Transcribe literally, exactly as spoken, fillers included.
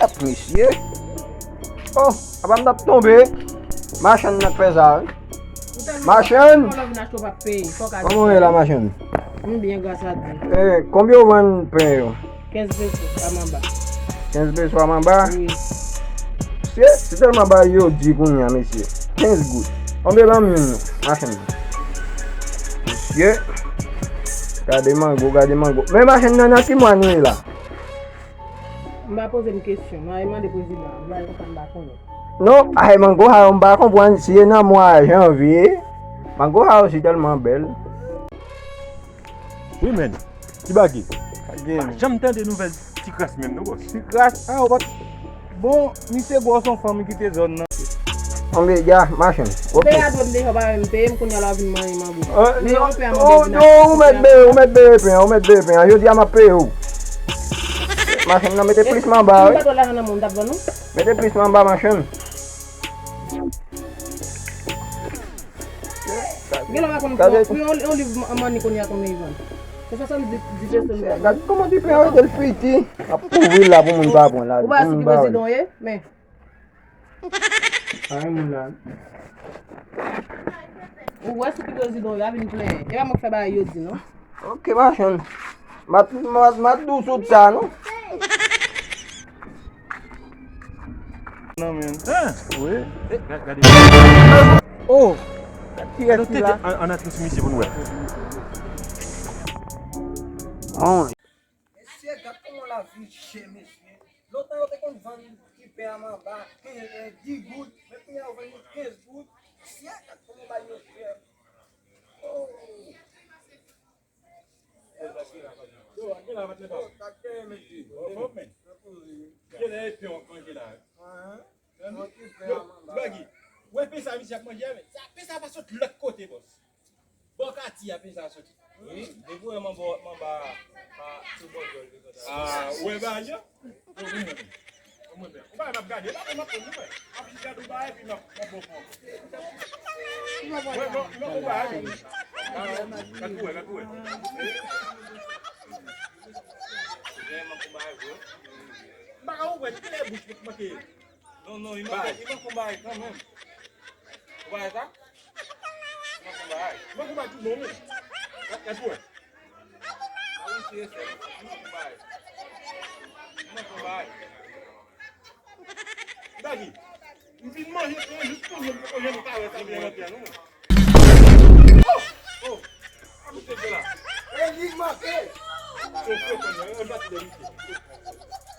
Ap mesye. Oh, apa m t ap tonbe. Machann nan k fè sa, wi. Machann! Kòman w ye la, machann? M byen, gras a Dye. Eh, konbyen w vann pen yo? Kenz peso a manba. Kenz peso a manba? Wi. Se, se tèlman bagay yo di kounye a, mesye. Kenz goud. Konbyen ban m youn, non, machann? Mesye. Gade mango, gade mango. Men machann nan, nan ki mwa nou ye la? M pa poze m kesyon. M a mande prezidan. M pa konn, m pa konnen. Non, ay, mango sa yo m pa konprann si e nan mwa janvye. Mango sa yo si tèlman bèl. Wi, men. Ki bagay? Pa janm tande nouvèl Ti Kras menm, non, bòs? Ti Kras? Ah, ou pa t-, bon, misye gwòs yon fanm ki kite zòn nan. Anbe, ya, machann. Ou peye a dwe m deja, ou pa menm peye m, kounye a la w vin manyen mango. Men ou peye a mango, ou vin achte. Ou mèt bere, ou mèt bere pen an, ou mèt bere pen an. Jodi a m ap peye w. Machann nan mete plis manba, wi. M pa t wè lajan nan men w, m t ap vann ou. Mete plis manba, machann. Gen lè w pa konn pran yon, yon liv manni kounye a konbyen li vann. Se swasanndis peso li vann. Gad kòman ti pen an rete l piti. M ap kouvri l la pou moun pa pran la. Ou pa wè sou ki prezidan w ye? Men. Pa gen moun la. Ou wè sou ki prezidan w ye, a vin plenyen. E pa mwen k fè bagay yo di, non. Ok, machann. M a, m a, m a dous sou sa, non? Non, men. Hein? Wi. Eh, ga-, gade. Oh! Gad ki rès ki la. An, ann antre sou misye pou n wè. Bon. Mesye, gad kòman lavi chè, mesye. Lontan yo te konn vann ti pen a manba, kenz, eh, dis goud, men kounye a yo vann li kenz goud. Mesye, gad kòman bagay yo chè. Oh. Yo, gen la, patnè pa m. Yo, gad gen, mesye. Bon, bon, men. Gen la, e pen w ap manje la. Yo, Baggy, ou wè pen sa misye ap manje a, men sa, pen sa pa sot lòt kote, bòs. Bò katye a pen sa soti. Wi, depi w wè manba, manba, pa sou bò djòl de konsa. Ah, ou wè bagay yo? Yo, mwen, mwen, mwen, mwen, ou pa m ap gade, pa m ap konn, ou wè. M ap jis gade ou bagay, epi m ap, m ap bon fon. Mwen, mwen, mwen, ou bagay, mwen. Ah, gade pou wè, gade pou wè. Vrèman pou bagay, bro. M pa ka konprann, kilè bouch manke. Non, non, li manke, li manke yon bagay kanmenm. Ou pa wè sa? Li manke yon bagay. Li manke yon bagay tou bon, wi. Gad, gad pou wè. Avanse, esè, li manke yon bagay. Li manke yon bagay. Baggy, m fin manje, manje, jis kounye a, m poko janm ka wè sa byen anpil, non, mwen. Oh! Oh! A misye de la. E li manke! Oh, oh, oh, oh, oh, oh, oh.